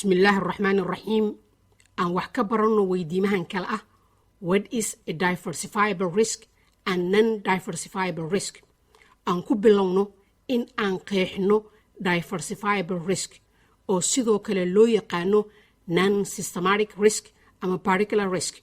Bismillaahi araxmaan araxiim. Aan wax ka baranno weydiimahan kale ah: What is a diversifiable risk and non diversifiable risk? Aan ku bilowno in aan qeexno diversifiable risk, oo sidoo kale loo yaqaano non systematic risk ama particular risk,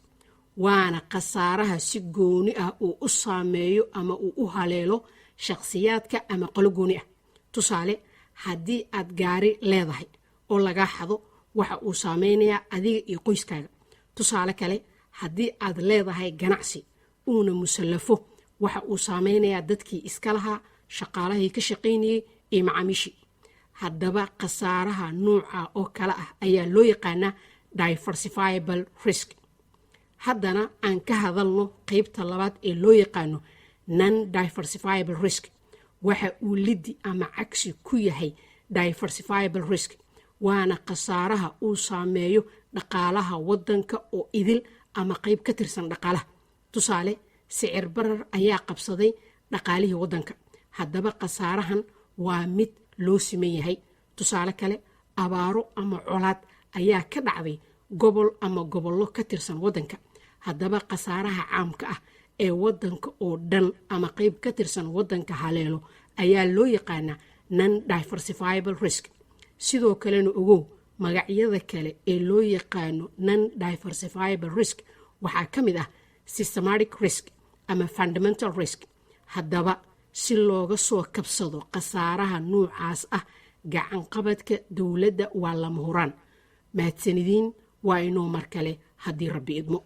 waana khasaaraha si gooni ah uu u saameeyo ama uu u haleelo shakhsiyaadka ama qolo gooni ah. Tusaale, haddii aad gaari leedahay oo lagaa xado, waxa uu saameynayaa adiga iyo qoyskaaga. Tusaale kale, haddii aad leedahay ganacsi uuna musallafo, waxa uu saameynayaa dadkii iska lahaa, shaqaalahii ka shaqaynayey iyo macaamiishii. Haddaba, khasaaraha nuuca oo kale ah ayaa loo yaqaanaa diversifiable risk. Haddana aan ka hadalno qeybta labaad ee loo yaqaano non diversifiable risk. Waxa uu liddi ama cagsi ku yahay diversifiable risk, waana khasaaraha uu saameeyo dhaqaalaha waddanka oo idil ama qeyb ka tirsan dhaqaalaha. Tusaale, sicir barar ayaa qabsaday dhaqaalihii waddanka. Haddaba, khasaarahan waa mid loo siman yahay. Tusaale kale, abaaro ama colaad ayaa ka dhacday gobol ama gobollo ka tirsan waddanka. Haddaba, khasaaraha caamka ah ee waddanka oo dhan ama qeyb ka tirsan waddanka haleelo ayaa loo yaqaanaa non diversifiable risk. Sidoo kalena ogow, magacyada kale ee loo yaqaano non diversifiable risk waxaa ka mid ah systematic risk ama fundamental risk. Haddaba, si looga soo kabsado khasaaraha nuucaas ah, gacanqabadka dowladda waa lama huraan. Mahadsanidin. Waa inoo mar kale haddii Rabbi idmo.